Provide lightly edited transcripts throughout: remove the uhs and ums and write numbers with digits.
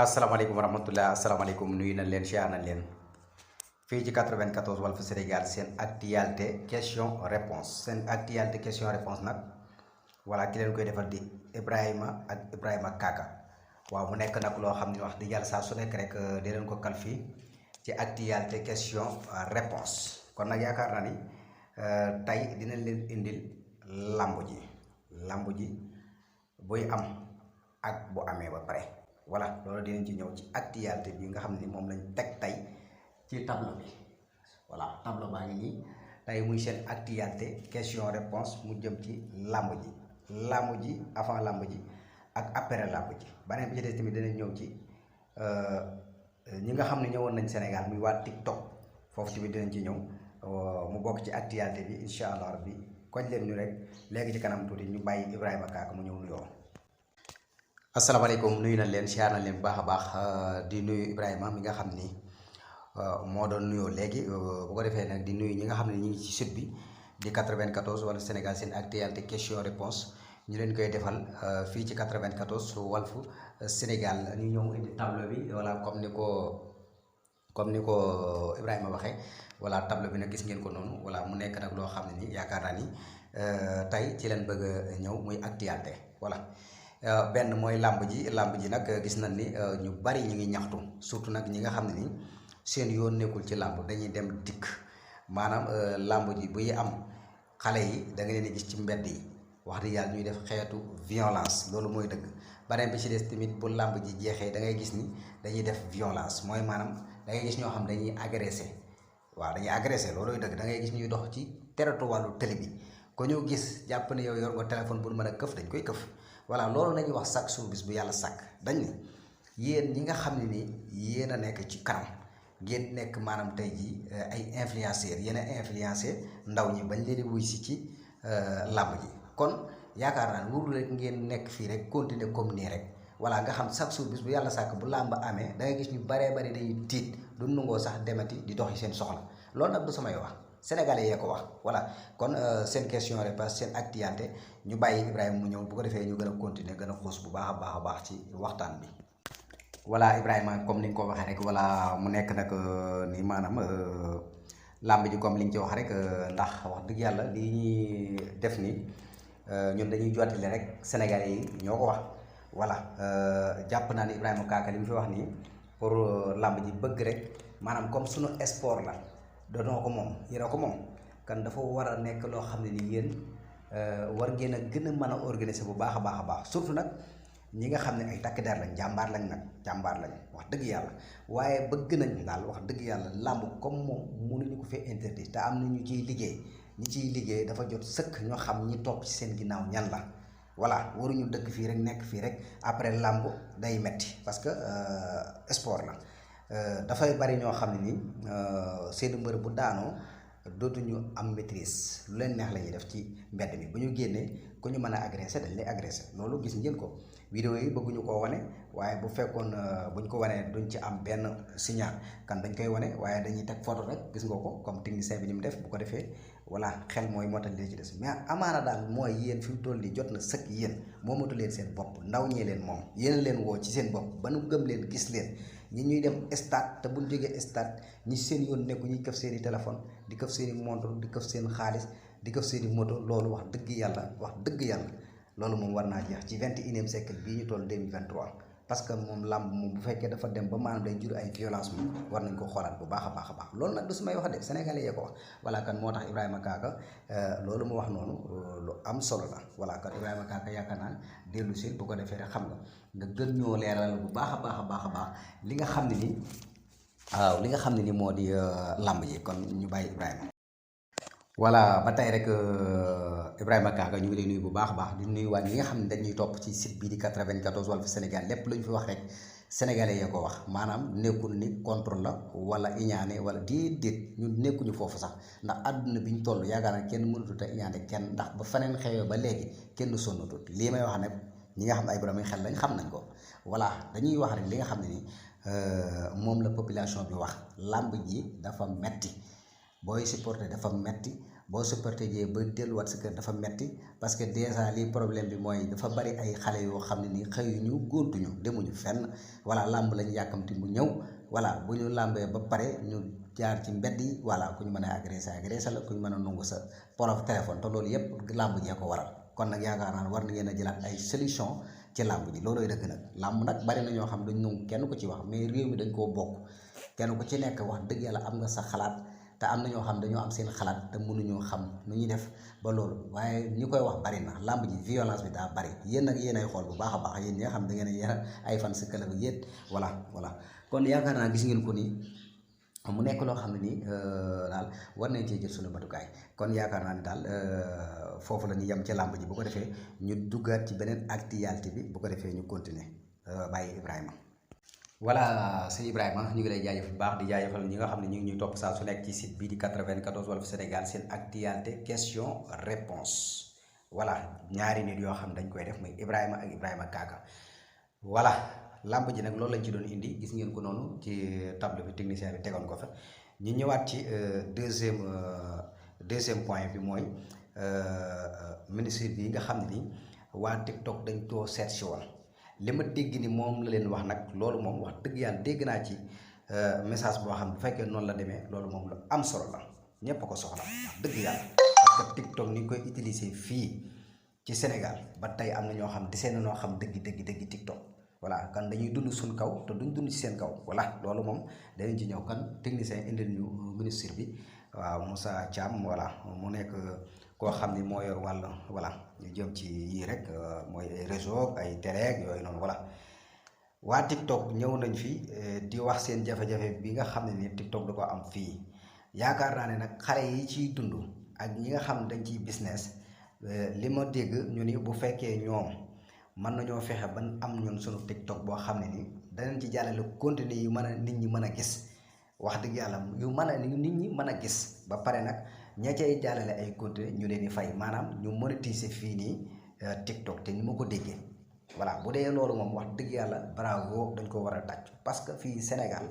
asalaamaaleykum wa rahmatulah asalaamaaleykum nuyu nañ leen siyaar nañ leen fii ci 94 Walf Sénégal seen actualité question réponse seen actualité question réponse nag voilà ki leen koy defal di Ibrahima ak Ibrahima Kaka waaw mu nekk nag loo xam ne wax dëgg yàlla saa su nekk rek di leen ko kal fii ci actualité question réponse kon nag yaakaar naa ni tey dinañ leen indil lamb ji buy am ak bu amee ba pare. voilà loolu dinañ ci ñëw ci actualité bi nga xam ni moom lañ teg tey ci tableau bi voilà tableau baa ngi nii tey muy seen actualité question réponse mu jëm ci làmb ji avant làmb ji ak après làmb ji beneen bi ci des tamit dinañ ñëw ci ñi nga xam ne ñëwoon nañ Sénégal muy waa TikTok foofu tamit dinañ ci ñëw mu bokk ci actualité bi incha allah rabbi koñ leen ñu rek léegi ci kanam tuuti ñu bàyyi Ibrahima Kaka mu ñëw nuyoo. asalaamaaleykum nuyu nañ leen siyaar nañ leen bu baax a baax di nuyu Ibrahima mi nga xam ni moo doon nuyoo léegi bu ko defee nag di nuyu ñi nga xam ne ñu ngi ci site bi di 94 Walf Sénégal seen actualité question réponse ñu leen koy defal fii ci 94 Walf Sénégal ñu ñëw indi tableau bi voilà comme ni ko Ibrahima waxee voilà tableau bi nag gis ngeen ko noonu voilà mu nekk nag loo xam ne ni yaakaar naa ni tey ci leen bëgg a ñëw muy actualité voilà. benn mooy làmb ji nag gis nañ ni ñu bari ñu ngi ñaxtu surtout nag ñi nga xam ne ni seen yoon nekkul ci làmb dañuy dem dikk maanaam làmb ji buy am xale yi da nga leen di gis ci mbedd yi wax dëgg yàlla ñuy def xeetu violence loolu mooy dëgg beneen bi ci des tamit bu làmb ji jeexee da ngay gis ni dañuy def violence mooy maanaam da ngay gis ñoo xam dañuy agressé waaw dañuy agressé loolooy dëgg da ngay gis ñuy dox ci territoire télé bi ko ñu gis jàpp ne yow yor nga téléphone bu mën a këf dañ koy këf. voilà loolu la ñuy wax chaque jour bis bu yàlla sàkk dañ ni yéen ñi nga xam ne ni yéen a nekk ci kanam ngeen nekk maanaam tey jii ay influenceurs yéen a influencé ndaw ñi bañ leen di wuy si ci làmb ji kon yaakaar naa ne wóorul rek ngeen nekk fii rek continuer comme nii rek voilà nga xam chaque jour bis bu yàlla sàkk bu làmb amee da ngay gis ñu baree bari dañuy tiit du nangoo sax demati di doxi seen soxla loolu nag du samay wax. Sénégalais yee ko wax voilà kon seen question réponse seen actualité ñu bàyyi Ibrahima mu ñëw bu ko defee ñu gën a continuer gën a xuus bu baax a baax ci waxtaan bi. voilà Ibrahima comme ni nga ko waxee rek voilà mu nekk nag ni maanaam làmb ji comme li nga ci wax rek ndax wax dëgg yàlla li ñuy def ni ñun dañuy jottali rek Sénégalais yi ñoo ko wax voilà jàpp naa ni Ibrahima Kaka li mu fi wax nii pour làmb ji bëgg rek maanaam comme sunu sport la. doonoo ko moom yéen a ko moom kan dafa war a nekk loo xam ne ni yéen war ngeen a gën a mën a organiser bu baax a baax surtout nag ñi nga xam ne ay takk der lañ jàmbaar lañ wax dëgg yàlla waaye bëgg nañ daal wax dëgg yàlla làmb comme moom mënuñu ko fee interdit te am na ñu ciy liggéey dafa jot sëkk ñoo xam ñi topp ci seen ginnaaw ñan la voilà waruñu dëkk fii rek nekk fii rek après làmb day metti parce que sport la. dafay bari ñoo xam ne ni seen mbër bu daanoo dootuñu am maîtrise lu leen neex la ñuy def ci mbedd mi bu ñu génnee ku ñu mën a agressé dañ lay agressé loolu gis ngeen ko vidéo yi bëgguñu koo wane waaye bu fekkoon buñ ko wanee duñ ci am benn signal kan dañ koy wane waaye dañuy teg photo rek gis nga ko comme technicien bi ni mu def bu ko defee voilà xel mooy motal lee ci des mais amaana daal mooy yéen fi mu toll nii jot na sëkk yéen moomatu leen seen bopp ndaw ñee leen moom yéen leen woo ci seen bopp ba nu gëm leen gis leen ñi ñuy dem stade te buñ jógee stade ñi seen yoon nekku ñuy këf seen i téléphone di këf seen i montre di këf seen xaalis di këf seen i moto loolu wax dëgg yàlla loolu moom war naa jeex ci 21e siècle bii ñu toll 2023 parce que moom làmb moom bu fekkee dafa dem ba maanaam day jur ay violence moom war nañ ko xoolaat bu baax a baax loolu nag du su may wax de sénégalais yee ko wax voilà kan moo tax Ibrahima Kaka loolu mu wax noonu lu am solo la voilà kan Ibrahima Kaka yaakaar naa dellu si bu ko defee rek xam nga gën ñoo leeral bu baax a baax li nga xam ne ni waaw li nga xam ne ni moo di làmb ji kon ñu bàyyi Ibrahima. voilà ba tey rek Ibrahima Kaka ñu ngi lay nuyu bu baax a baax di nuyuwaat ñi nga xam ne dañuy topp ci site bii di 94 Walf Sénégal lépp lu ñu fi wax rek sénégalais yee ko wax maanaam nekkul ni contre la wala iñaane wala déedéet ñun nekkuñu foofu sax ndax àdduna bi ñu toll yaakaar naa kenn mënatut a iñaane kenn ndax ba faneen xewee ba léegi kenn sonnatut lii may wax nag ñi nga xam ne ay borom xel lañ xam nañ ko voilà dañuy wax rek li nga xam ne ni moom la population bi wax làmb ji dafa metti booy supporter dafa metti boo supporté jee ba delluwaat sa kër dafa metti parce que déjà lii problème bi mooy dafa bari ay xale yoo xam ne nii xëyuñu góontuñu demuñu fenn voilà làmb lañu yàkkamti mu ñëw voilà bu ñu làmbee ba pare ñu jaar ci mbedd yi voilà ku ñu mën a agressé la ku ñu mën a nangu sa porof téléphone te loolu yëpp làmb jee ko waral kon nag yaakaar naa war na ngeen a jëlaat ay solution ci làmb ji loolooy dëgg nag làmb nag bari na ñoo xam duñ nangu kenn ko ci wax mais réew mi dañ koo bokk kenn ku ci nekk wax dëgg yàlla am nga sa xalaat te am na ñoo xam dañoo am seen xalaat te mënuñoo xam nu ñuy def ba loolu waaye ñi koy wax bari na làmb ji violence bi daa bari yéen nag yéen ay xool bu baax a baax yéen ñi nga xam da ngeen a yéen ay fan si club yéen voilà kon yaakaar naa gis ngeen ko nii mu nekk loo xam ne nii daal war nañ cee jël suñu matukaay kon yaakaar naa ni daal foofu la ñu yem ci làmb ji bu ko defee ñu duggaat ci beneen actualité bi bu ko defee ñu continuer bàyyi Ibrahima. voilà sëñ Ibrahima ñu ngi lay jaajëfal bu baax di jaajëfal ñi nga xam ne ñu ngi ñuy topp saa su nekk ci site bii di 94 Walf Sénégal seen actualité question réponse voilà ñaari nit yoo xam dañ koy def muy Ibrahima ak Ibrahima Kaka voilà. làmb ji nag loolu lañ ci doon indi gis ngeen ko noonu ci table bi technicien bi tegoon ko fa ñu ñëwaat ci deuxième point bi mooy ministre bi nga xam ne ni waa TikTok dañ koo seet si woon li ma dégg ni moom la leen wax nag loolu moom wax dëgg yàlla dégg naa ci message boo xam ne bu fekkee noonu la demee loolu moom lu am solo la ñépp a ko soxla wax dëgg yàlla parce que TikTok ni ñu koy utiliser fii ci Sénégal ba tey am na ñoo xam di seen noo xam dëgg TikTok voilà kan dañuy dund suñ kaw te duñ dund ci seen kaw voilà loolu moom danañ ci ñëw kan technicien indil ñu ministre bi waaw Moussa Thiam voilà mu nekk koo xam ni moo yor wàll voilà ñu jëm ci yii rek mooy ay réseau ay télé yooyu noonu voilà waa TikTok ñëw nañ fi di wax seen jafe-jafe bi nga xam ne ni TikTok da ko am fii yaakaar naa ne nag xale yi ciy dund ak ñi nga xam dañ ciy business li ma dégg ñu ni bu fekkee ñoom mën nañoo fexe ban am ñun sunu TikTok boo xam ne ni danañ ci jàllale contenu yu mën a nit ñi mën a gis wax dëgg yàlla yu mën a nit ñi mën a gis ba pare nag ña cay jàllale ay contenu ñu leen di fay maanaam ñu monétiser fii nii TikTok te ni ma ko déggee voilà bu dee loolu moom wax dëgg yàlla bravo dañ ko war a tàcc parce que fii Sénégal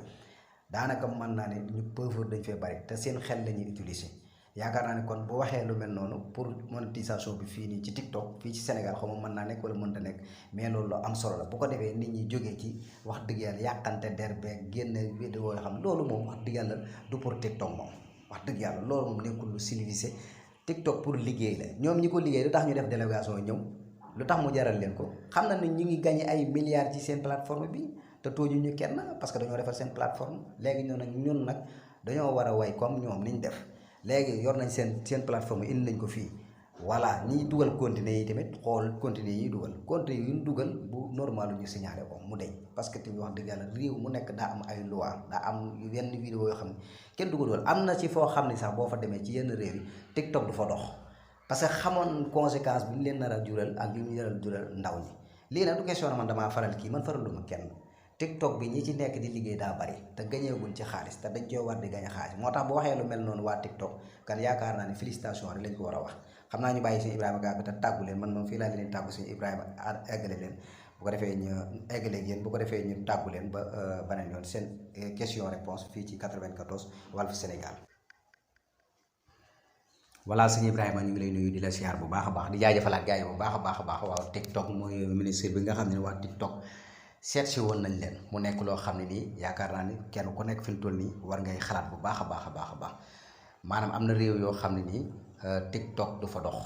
daanaka mën naa ne ñu pauvre dañ fee bari te seen xel la ñuy utiliser yaakaar naa ne kon bu waxee lu mel noonu pour monétisation bi fii nii ci TikTok fii ci Sénégal xaw ma mën naa nekk wala mënta nekk mais loolu lu am solo la bu ko defee nit ñi jógee ci wax dëgg yàlla yàqante der beeg génn vidéo yoo xam loolu moom wax dëgg yàlla du pour TikTok moom wax dëgg yàlla loolu moom nekkul lu civilisé TikTok pour liggéey la ñoom ñi ko liggéey lu tax ñu def délégation ñëw lu tax mu jaral leen ko xam na ni ñu ngi gagné ay milliards ci seen plateforme bi te tooñu ñu kenn parce que dañoo defar seen plateforme léegi ñun nag dañoo war a way comme ñoom niñ def léegi yor nañ seen plateforme indi nañ ko fii voilà ñiy dugal contenu yi tamit xool contenu yi dugal contenu yi ñu dugal bu normal ñu signalé ko mu deñ parce que tamit wax dëgg yàlla réew mu nekk daa am ay loi daa am yenn vidéo yoo xam ne kenn dugal am na ci foo xam ne sax boo fa demee ci yenn réew yi TikTok du fa dox parce que xamoon conséquence bi ñu leen nar a jural ak li ñu nar a jural ndaw ñi lii nag du question man damaa faral kii man faraluma kenn TikTok bi ñi ci nekk di liggéey daa bari te gañeeguñ ci xaalis te dañ coo war di gañe xaalis moo tax bu waxee lu mel noonu waa TikTok kan yaakaar naa ne félicitation rek lañ ko war a wax xam naa ñu bàyyi suñu Ibrahima Kaka te tàggu leen man moom fii laa leen tàggu suñu Ibrahima eggale leen bu ko defee ñu eggale yéen bu ko defee ñu tàggu leen ba beneen yoon seen question réponse fii ci 94 Walf Sénégal. voilà sëñ Ibrahima ñu ngi lay nuyu di la siyaar bu baax a baax di jaajëfalaat gars yi bu baax a baax waaw TikTok mooy ministre bi nga xam ne waa TikTok seet si woon nañ leen mu nekk loo xam ne nii yaakaar naa ni kenn ku nekk fi mu toll nii war ngay xalaat bu baax a baax maanaam am na réew yoo xam ne nii TikTok du fa dox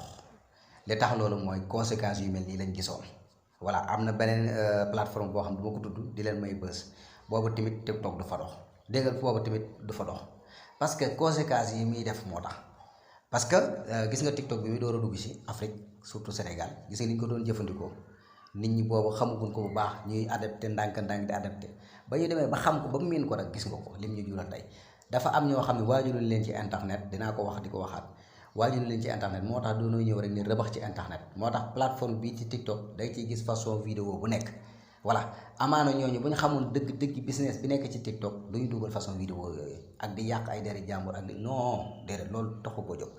li tax loolu mooy conséquences yu mel nii lañ gisoon voilà am na beneen plateforme boo xam ne du ma ko tudd di leen may bës boobu tamit TikTok du fa dox dégg nga boobu tamit du fa dox parce que conséquences yi muy def moo tax parce que gis nga TikTok bi muy door a dugg ci Afrique surtout Sénégal gis nga ni ñu ko doon jëfandikoo nit ñi boobu xamaguñ ko bu baax ñuy adapté ndànk-ndànk di adapté ba ñu demee ba xam ko ba mu miin ko rek gis nga ko lim ñu jural tey dafa am ñoo xam ne waajuruñ leen ci internet dinaa ko wax di ko waxaat waajuruñ leen ci internet moo tax doonoo ñëw rek ni rëbax ci internet moo tax plateforme bii ci TikTok day ciy gis façon vidéo bu nekk voilà amaana ñooñu bu ñu xamul dëgg business bi nekk ci TikTok duñu dugal façon vidéo yooyu ak di yàq ay deri jàmbur ak di non déedéet loolu taxu ko jóg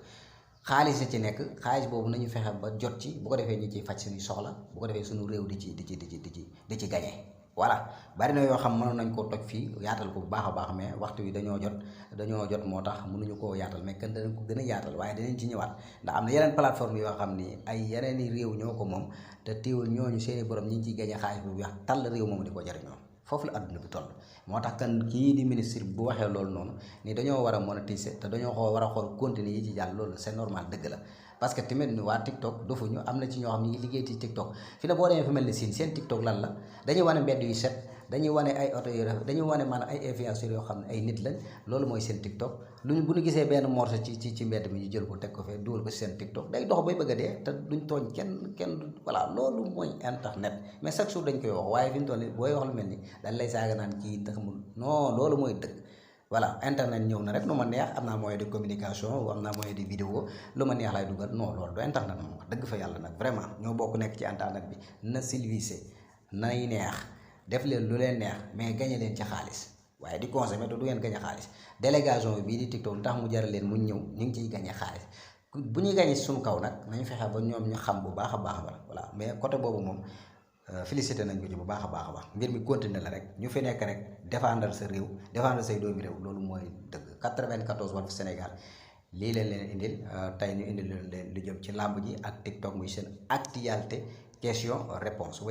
xaalis ci nekk xaalis boobu nañu fexe ba jot ci bu ko defee ñu ciy faj suñuy soxla bu ko defee suñu réew di ci gañe voilà bari na yoo xam mënoon nañ koo toj fii yaatal ko bu baax a baax mais waxtu wi dañoo jot moo tax mënuñu koo yaatal mais kenn danañ ko gën a yaatal waaye dinañ ci ñëwaat ndax am na yeneen plateforme yoo xam ni ay yeneen i réew ñoo ko moom te teewul ñooñu seeni borom ñi ngi ciy gañe xaalis bu weex tàll réew moom di ko jariñoo foofu la adduna bi toll moo tax kan kii di ministre bu waxee loolu noonu ni dañoo war a monétiser te dañoo war a xool contenu yi ci jàll loolu c'est normal dëgg la parce que tamit waa TikTok dofuñu am na ci ñoo xam ñu ngi liggéey ci TikTok fi la boo demee fi mel ni siin seen TikTok lan la dañuy wane mbedd yu set dañuy wane ay oto yu rafet dañuy wane maanaam ay influenceurs yoo xam ne ay nit lañ loolu mooy seen TikTok luñ bu ñu gisee benn morceau ci mbedd mi ñu jël ko teg ko fee dugal ko ci seen TikTok day dox bay bëgg a dee te duñ tooñ kenn voilà loolu mooy internet mais chaque jour dañ koy wax waaye fi mu toll nii booy wax lu mel ni dañ lay saaga naan kii taxamul non loolu mooy dëgg voilà internet ñëw na rek lu ma neex am naa moyen de communication am naa moyen de vidéo lu ma neex lay dugal non loolu du internet moom wax dëgg fa yàlla nag vraiment ñoo bokk nekk ci internet bi na civilisé nay neex def leen lu leen neex mais gañe leen ci xaalis waaye di consommer te du ngeen gañe xaalis délégation bi bii di TikTok lu tax mu jaral leen mu ñëw ñu ngi ciy gañe xaalis bu ñuy gañe suñu kaw nag nañu fexe ba ñoom ñu xam bu baax a baax voilà mais côté boobu moom félicité nañ ko ci bu baax a baax mbir mi continuer la rek ñu fi nekk rek défendre sa réew défendre say doomi réew loolu mooy dëgg 94 Walf Sénégal lii leen indil tey ñu indil leen lu jëm ci làmb ji ak TikTok muy seen actualité question réponse